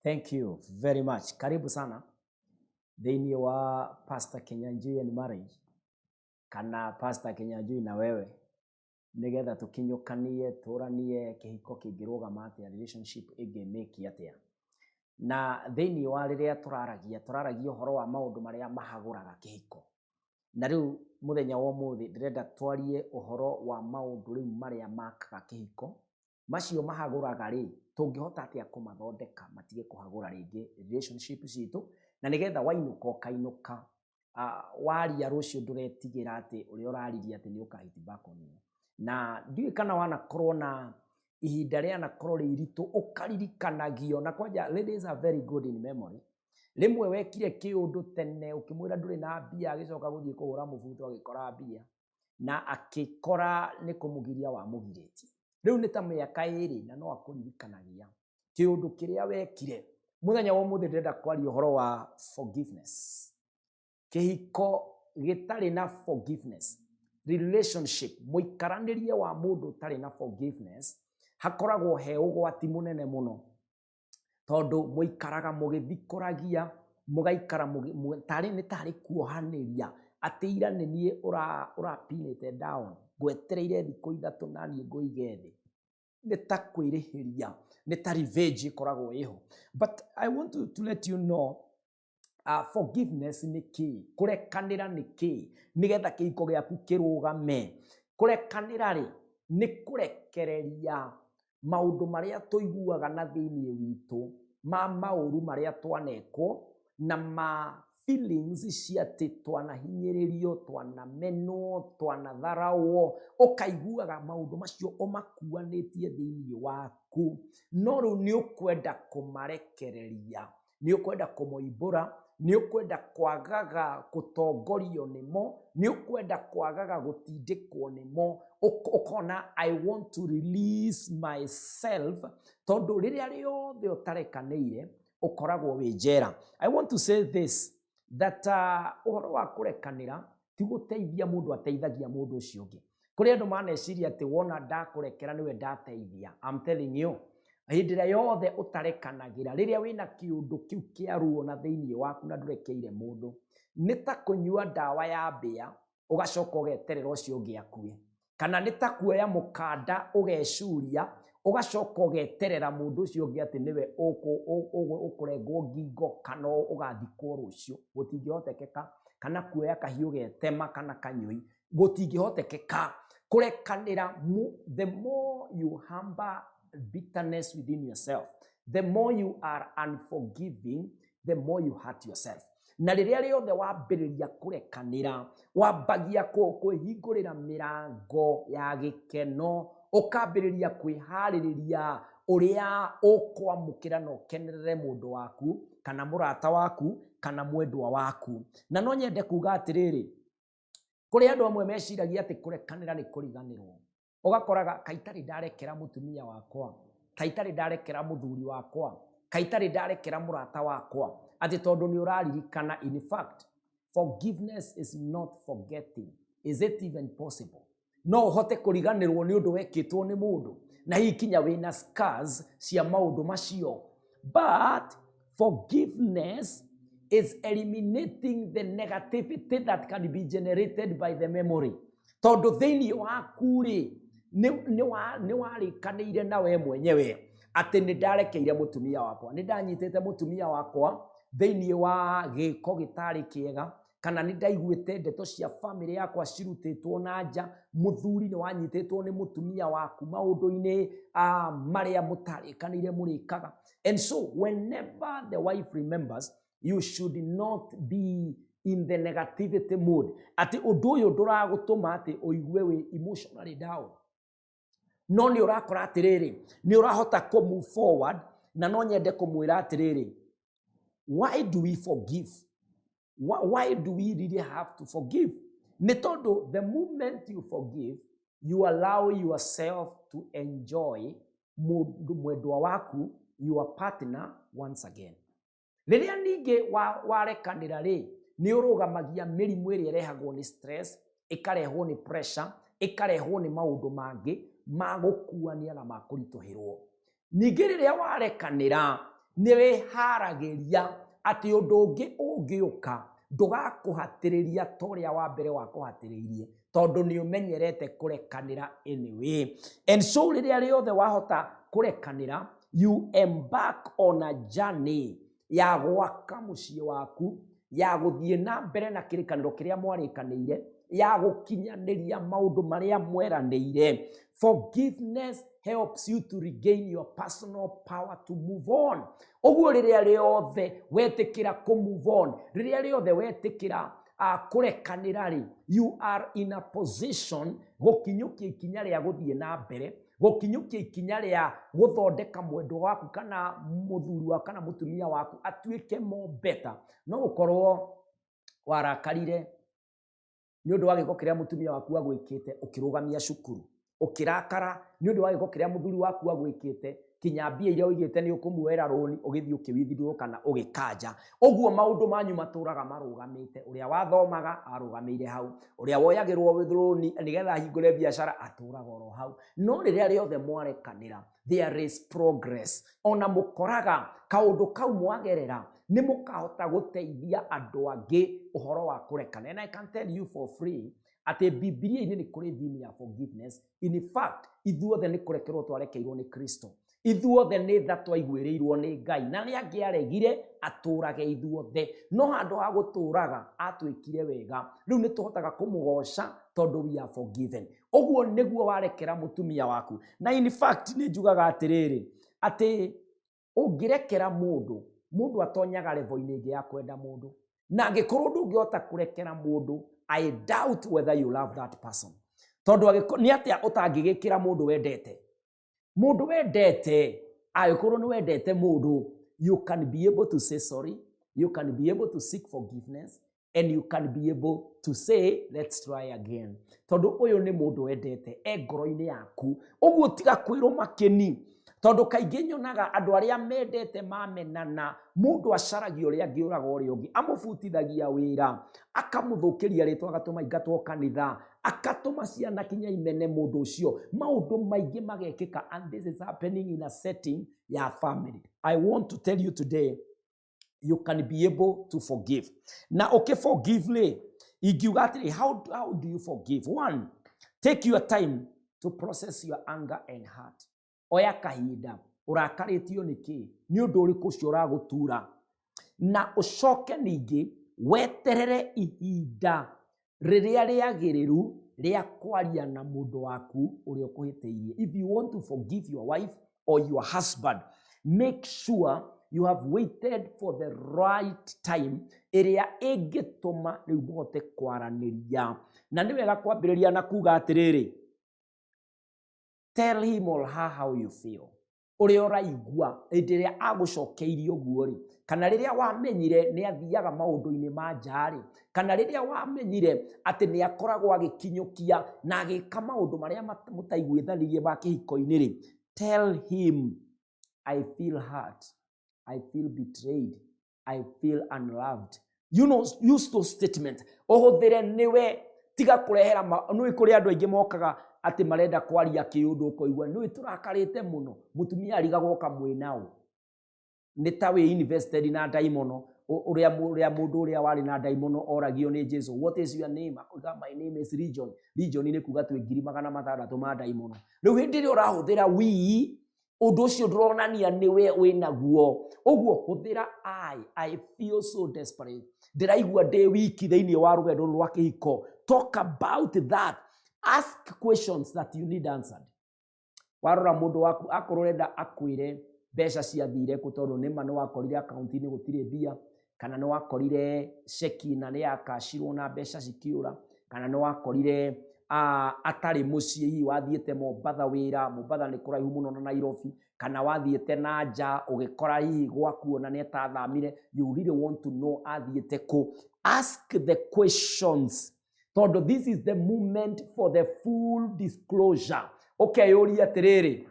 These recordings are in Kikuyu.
Thank you very much. Karibu sana thĩinĩ wa Pastor Kinyanjui and Marriage kana Pastor Kinyanjui na wewe, nĩgetha tũkinyũkanie, tũranie kĩhiko kĩngĩrũgama atĩa, relationship ĩngĩmĩki atĩa. Na thĩinĩ wa rĩrĩa tũraragia, tũraragia ũhoro wa maũndũ marĩa mahagũraga kĩhiko. Na rĩu mũthenya wa ũmũthĩ ndĩrenda twarie ũhoro wa maũndũ rĩu marĩa makaga kĩhiko. Macio mahagũraga rĩ, tũngĩhota atĩa kũmathondeka matige kũhagũra rĩngĩ relationship citũ, na nĩgetha wainũka ũkainũka waria rũciũ ndũretigĩra atĩ ũrĩa ũraririe atĩ nĩ ũka hit back on you. Na ndiũĩ kana wanakorwo na ihinda rĩanakorwo rĩ iritũ ũkaririkanagio, na kwanja ladies are very good in memory. Rĩmwe wekire kĩũndũ tene ũkĩmwĩra ndũrĩ na mbia, agĩcoka gũthiĩ kũhũra mũbuto agĩkora mbia, na akĩkora nĩ kũmũgiria wamũgirĩtie. Rĩu nĩ ta mĩaka 2 na no akũririkanagia kĩũndũ kĩrĩa wekire. Mũthenya wa ũmũthĩ ndĩrenda kwaria ũhoro wa forgiveness. Kĩhiko gĩtarĩ na forgiveness, relationship, mũikaranĩrie wa mũndũ ũtarĩ na forgiveness, hakoragwo he ũgwati mũnene mũno, tondũ mũikaraga mũgĩthikũragia, mũgaikara tarĩ nĩ tarĩ kuohanĩria atĩ ira nĩ niĩ ũrapinĩte down, ngwetereire thikũ 3 na niĩ ngũige thĩ. Nĩ ta kwĩrĩhĩria, nĩ ta revenge ĩkoragwo ĩho. But I want to let you know, forgiveness nĩ kĩĩ, kũrekanĩra nĩ kĩĩ, nĩgetha kĩhiko gĩaku kĩrũgame. Kũrekanĩra rĩ, nĩ kũrekereria maũndũ marĩa tũiguaga na thĩinĩ witũ, ma maũru marĩa twanekwo, na ma feelings cia atĩ twanahinyĩrĩrio, twanamenwo, twanatharawo, ũkaiguaga maũndũ macio ũmakuanĩtie thĩinĩ waku, no rĩu nĩ ũkwenda kũmarekereria, nĩ ũkwenda kũmoimbũra, nĩ ũkwenda kwagaga gũtongorio nĩmo, nĩ ũkwenda kwagaga gũtindĩkwo nĩmo, ũkona I want to release myself, tondũ rĩrĩa rĩothe ũtarekanĩire ũkoragwo wĩ njera. I want to say this, that ũhoro wa kũrekanĩra ti gũteithia mũndũ ateithagia mũndũ ũcio ũngĩ. Kũrĩ andũ maneciria atĩ wona ndakũrekera nĩwe ndateithia. I'm telling you, hĩndĩ ĩrĩa yothe ũtarekanagĩra, rĩrĩa wĩna kĩũndũ kĩu kĩa ruo na thĩinĩ waku na ndũrekeire mũndũ, nĩ ta kũnyua ndawa ya mbĩa ũgacoka ũgeterera ũcio ũngĩ akue, kana nĩ ta kuoya mũkanda ũgecuria ũgacoka ũgeterera mũndũ ũcio ũngĩ atĩ nĩwe ũkũrengwo ngingo kana ũgathikwo rũciũ. Gũtingĩhotekeka. Kana kuoya kahiũ getema kana kanyũi, gũtingĩhotekeka. Kũrekanĩra, the more you harbor bitterness within yourself, the more you are unforgiving, the more you hurt yourself. Na rĩrĩa rĩothe wambĩrĩria kũrekanĩra, wambagia kwĩhingũrĩra mĩrango ya gĩkeno, ũkambĩrĩria kwĩharĩrĩria ũrĩa ũkwamũkĩra na ũkenerere mũndũ waku, kana mũrata waku, kana mwendwa waku. Na no nyende kuga atĩrĩrĩ, kũrĩ andũ amwe meciragia atĩ kũrekanĩra nĩ kũriganĩrwo. Ũgakoraga kaĩ itarĩ ndarekera mũtumia wakwa, kaĩ itarĩ ndarekera mũthuri wakwa, kaĩ itarĩ ndarekera mũrata wakwa, atĩ tondũ nĩ ũraririkana. In fact, forgiveness is not forgetting. Is it even possible? No ũhote kũriganĩrwo nĩ ũndũ wekĩtwo nĩ mũndũ, na hihi kinya wĩna scars cia maũndũ macio. But forgiveness is eliminating the negativity that can be generated by the memory. Tondũ thĩinĩ waku rĩ, nĩ warĩkanĩire na we mwenyewe atĩ nĩ ndarekeire mũtumia wakwa, nĩ ndanyitĩte mũtumia wakwa thĩinĩ wa gĩko gĩtarĩ kĩega, kana nĩ ndaiguĩte ndeto cia family yakwa cirutĩtwo na nja, mũthuri nĩ wanyitĩtwo nĩ mũtumia waku maũndũ-inĩ marĩa mũtarĩkanĩire mũrĩkaga. And so whenever the wife remembers, you should not be in the negativity mood, atĩ ũndũ ũyũ ndũragũtũma atĩ ũigue wĩ emotionally down, no nĩ ũrakora atĩrĩrĩ, nĩ ũrahota kũ move forward Na no nyende kũmwĩra atĩrĩrĩ, why do we forgive? Why do we really have to forgive? Nĩ tondũ the moment you forgive, you allow yourself to enjoy mũndũ mwendwa waku, your partner, once again. Rĩrĩa ningĩ warekanĩra rĩ, nĩ ũrũgamagia mĩrimũ ĩrĩa ĩrehagwo nĩ stress, ĩkarehwo nĩ pressure, ĩkarehwo nĩ maũndũ mangĩ ma gũkuania na ma kũritũhĩrwo. Ningĩ rĩrĩa warekanĩra, nĩ wĩharagĩria atĩ ũndũ ũngĩ ũngĩũka ndũgakũhatĩrĩria ta ũrĩa wa mbere wakũhatĩrĩirie, tondũ nĩ ũmenyerete kũrekanĩra anyway. And so rĩrĩa rĩothe wahota kũrekanĩra, you embark on a journey ya gwaka mũciĩ waku, ya gũthiĩ na mbere na kĩrĩkanĩro kĩrĩa mwarĩkanĩire, ya gũkinyanĩria maũndũ marĩa mweranĩire. Forgiveness helps you to regain your personal power to move on. Ũguo rĩrĩa rĩothe wetĩkĩra kũ move on, rĩrĩa rĩothe wetĩkĩra kũrekanĩra rĩ, you are in a position gũkinyũkia ikinya rĩa gũthiĩ na mbere, gũkinyũkia ikinya rĩa gũthondeka mwendwa waku kana mũthuri waku kana mũtumia waku atuĩke more better. No gũkorwo warakarire nĩ ũndũ wa gĩko kĩrĩa mũtumia waku agwĩkĩte, ũkĩrũgamia cukuru, ũkĩrakara nĩ ũndũ wa gĩko kĩrĩa mũthuri waku agwĩkĩte, kinya mbia iria ũigĩte nĩ ũkũmuoera rũni, ũgĩthiĩ ũkĩwithdraw kana ũgĩkanja. Ũguo maũndũ manyu matũraga marũgamĩte. Ũrĩa wathomaga arũgamĩire hau, ũrĩa woyagĩrwo rũni nĩgetha ahingũre biacara atũraga oro hau. No rĩrĩa rĩothe mwarekanĩra, there is progress. Ona mũkoraga kaũndũ kau mwagerera nĩ mũkahota gũteithia andũ angĩ ũhoro wa kũrekana. And I can tell you for free atĩ Bibilia-inĩ nĩ kũrĩ theme ya forgiveness. In fact, ithuothe nĩ kũrekerwo twarekeirwo nĩ Kristo, ithuothe nĩ tha twaiguĩrĩirwo nĩ Ngai, na nĩ angĩaregire atũrage ithuothe, no handũ ha gũtũraga atwĩkire wega. Rĩu nĩ tũhotaga kũmũgoca tondũ we are forgiven. Ũguo nĩguo warekera mũtumia waku. Na in fact nĩ njugaga atĩrĩrĩ, atĩ ũngĩrekera mũndũ, mũndũ atonyaga level-inĩ ĩngĩ ya kwenda mũndũ. Na angĩkorwo ndũngĩhota kũrekera mũndũ, I doubt whether you love that person, tondũ nĩ atĩa ũtangĩgĩkĩra mũndũ wendete? Mũndũ wendete, angĩkorwo nĩ wendete mũndũ, you can be able to say sorry, you can be able to seek forgiveness, and you can be able to say, "Let's try again," tondũ ũyũ nĩ mũndũ wendete e ngoro-inĩ yaku. Ũguo tiga kwĩrũma kĩni, tondũ kaingĩ nyonaga andũ arĩa mendete mamenana, mũndũ acaragia ũrĩa angĩũraga ũrĩa ũngĩ, amũbutithagia wĩra, akamũthũkĩria rĩtwa, agatũma ingatwo kanitha, akatũma ciana kinya imene mũndũ ũcio, maũndũ maingĩ magekĩka. And this is happening in a setting ya family. I want to tell you today, you can be able to forgive. Na ũkĩ forgive rĩ, ingiuga atĩrĩ, how do you forgive? One, take your time to process your anger and heart. Oya kahinda. Ũrakarĩtio nĩ kĩ? Nĩ ũndũ ũrĩkũ ũcio ũragũtura? Na ũcoke ningĩ weterere ihinda rĩrĩa rĩagĩrĩru rĩa kwaria na mũndũ waku ũrĩa ũkũhĩtĩirie. If you want to forgive your wife or your husband, make sure you have waited for the right time ĩrĩa ĩngĩtũma rĩu mũhote kwaranĩria. Na nĩ wega kwambĩrĩria na kuga atĩrĩrĩ, tell him or her how you feel, ũrĩa ũraigua hĩndĩ ĩrĩa agũcokeirie ũguo rĩ, kana rĩrĩa wamenyire nĩ athiaga maũndũ-inĩ ma nja rĩ, kana rĩrĩa wamenyire atĩ nĩ akoragwo agĩkinyũkia na agĩka maũndũ marĩa mũtaiguithanirie ma kĩhiko-inĩ rĩ. Tell him, "I feel hurt, I feel betrayed, I feel unloved." Use those statement, ũhũthĩre nĩwe. Tiga kũrehera nĩũĩ kũrĩ andũ aingĩ mokaga atĩ marenda kwaria kĩũndũ, ũkoigua nĩũĩ tũrakarĩte mũno. Mũtumia arigagwo kamwĩ nao nĩ ta wĩ invested na ndaimono. Ũrĩa mũndũ ũrĩa warĩ na ndaimono oragio nĩ Jesu, "What is your name?" Akoiga, "My name is Legion." Legion nĩ kuga twĩ 600,000 ma ndaimono. Rĩu hĩndĩ ĩrĩa ũrahũthĩra wii, ũndũ ũcio ndũronania nĩwe wĩnaguo. Ũguo hũthĩra I feel so desperate, ndĩraigua ndĩ wiki thĩinĩ wa rũgendo rũrũ rwa kĩhiko. Talk about that. Ask questions that you need answered. Warora mũndũ waku, akorwo ũrenda akwĩre mbeca ciathire kũ, tondũ nĩma nĩ wakorire akaunti-inĩ gũtirĩ mbia, kana nĩ wakorire ceki na nĩ yakacirwo na mbeca cikĩũra, kana nĩ wakorire Atarĩ mũciĩ, hihi wathiĩte Mombatha wĩra, Mombatha nĩ kũraihu mũno na Nairobi, kana wathiĩte na nja ũgĩkora hihi gwaku ona nĩ atathamire, you really want to know athiĩte kũ. Ask the questions, tondũ this is the moment for the full disclosure. Ũkeyũria atĩrĩrĩ,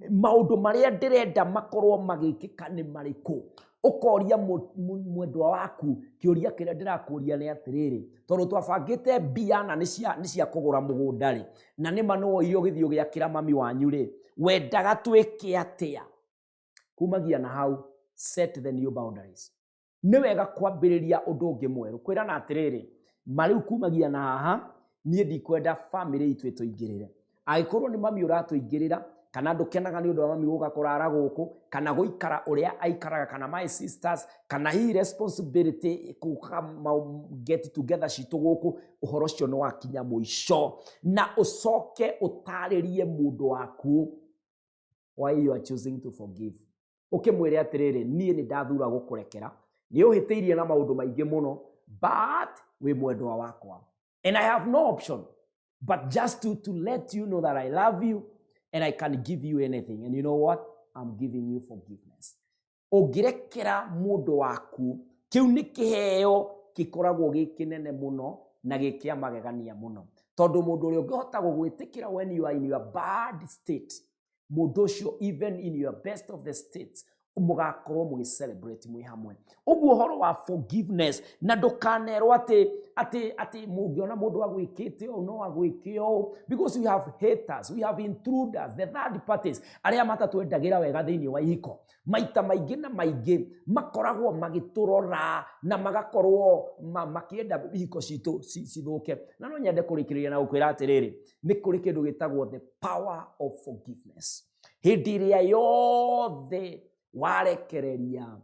maũndũ marĩa ndĩrenda makorwo magĩkĩka nĩ marĩkũ? Ũkoria mwendwa waku kĩũria kĩrĩa ndĩrakũria nĩ atĩrĩrĩ, tondũ twabangĩte mbia na nĩ cia kũgũra mũgũnda rĩ, na nĩ ma nĩ woire ũgĩthiĩ ũgĩakĩra mami wanyu rĩ, wendaga twĩke atĩa? Kumagia na hau, set the new boundaries. Nĩ wega kwambĩrĩria ũndũ ũngĩ mwerũ, kwĩrana atĩrĩrĩ, marĩu kumagia na haha niĩ ndikwenda family itũ ĩtũingĩrĩre. Angĩkorwo nĩ mami ũratũingĩrĩra, kana ndũkenaga nĩ ũndũ wa mami gũka kũrara gũkũ, kana gũikara ũrĩa aikaraga, kana my sisters, kana hihi responsibility gũka get together citũ gũkũ, ũhoro ũcio nĩ wakinya mũico. Na ũcoke ũtarĩrie mũndũ waku why you are choosing to forgive. Ũkĩmwĩre atĩrĩrĩ, niĩ nĩ ndathura gũkũrekera, nĩ ũhĩtĩirie na maũndũ maingĩ mũno, but wĩ mwendwa wakwa and I have no option but just to let you know that I love you and I can give you anything, and you know what, I'm giving you forgiveness. Ũngĩrekera mũndũ waku, kĩu nĩ kĩheo gĩkoragwo gĩ kĩnene mũno na gĩ kĩa magegania mũno, tondũ mũndũ ũrĩa ũngĩhota gũgwĩtĩkĩra when you are in your bad state, mũndũ ũcio even in your best of the states mũgakorwo mũgĩ celebrate mwĩ hamwe. Ũguo ũhoro wa forgiveness, na ndũkanerwo atĩ mũngĩona mũndũ agwĩkĩte ũũ no agwĩke ũũ, because we have haters, we have intruders, the third parties, arĩa matatwendagĩra wega thĩinĩ wa ihiko. Maita maingĩ na maingĩ makoragwo magĩtũrora na magakorwo makĩenda ihiko citũ cithũke. Na no nyende kũrĩkĩrĩria na gũkwĩra atĩrĩrĩ, nĩ kũrĩ kĩndũ gĩtagwo the power of forgiveness. Hĩndĩ ĩrĩa yothe warekereria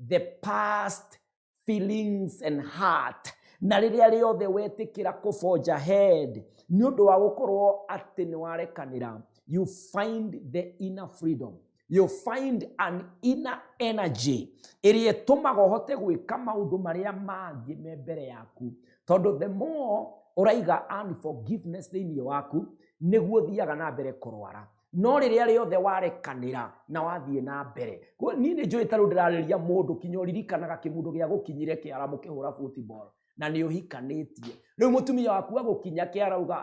the past feelings and heart, na rĩrĩa rĩothe wetĩkĩra kũ forge ahead nĩ ũndũ wa gũkorwo atĩ nĩ warekanĩra, you find the inner freedom, you find an inner energy ĩrĩa ĩtũmaga ũhote gwĩka maũndũ marĩa mangĩ me mbere yaku, tondũ the more ũraiga unforgiveness thĩinĩ waku, nĩguo ũthiaga na mbere kũrwara. No rĩrĩa rĩothe warekanĩra na wathiĩ na mbere, niĩ nĩ njũĩ ta rĩu ndĩrarĩria mũndũ kinya ũririkanaga kĩmũndũ gĩa gũkinyire kĩara mũkĩhũra football, na nĩ ũhikanĩtie rĩu, mũtumia waku agũkinya kĩara uga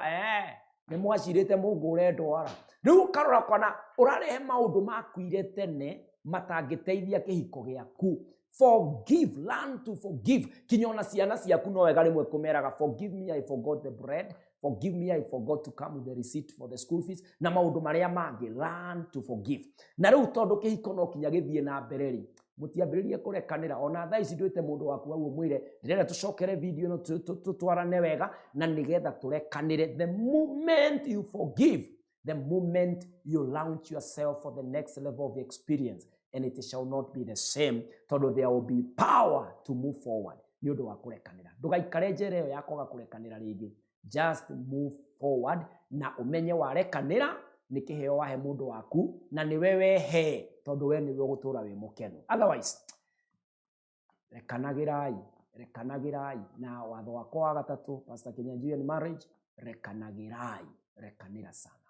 nĩ mwacirĩte mũngũre ndwara. Rĩu ũkarora kona ũrarehe maũndũ makuire tene matangĩteithia kĩhiko gĩaku. Forgive, learn to forgive. Kinya ona ciana ciaku no wega rĩmwe kũmeraga, "Forgive me, I forgot the bread. Forgive me, I forgot to come with the receipt for the school fees," na maũndũ marĩa mangĩ. Learn to forgive. Na rĩu tondũ kĩhiko no kinya gĩthiĩ na mbere rĩ, mũtiambĩrĩrie kũrekanĩra ona thaa ici. Ndwĩte mũndũ waku hau ũmwĩre, "Ndĩrenda tũcokere video ĩno, tũtwarane wega na nĩgetha tũrekanĩre." The moment you forgive, the moment you launch yourself for the next level of experience, and it shall not be the same, tondũ there will be power to move forward nĩ ũndũ wa kũrekanĩra. Ndũgaikare njĩra ĩyo ya kwaga kũrekanĩra rĩngĩ. Just move forward na ũmenye warekanĩra nĩ kĩheo wahe mũndũ waku, na nĩwe wehe, tondũ we nĩwe ũgũtũra wĩ mũkenu. Otherwise, rekanagĩrai, rekanagĩrai. Na watho wakwa wa gatatũ, Pastor Kinyanjui and marriage, rekanagĩrai, rekanĩra sana.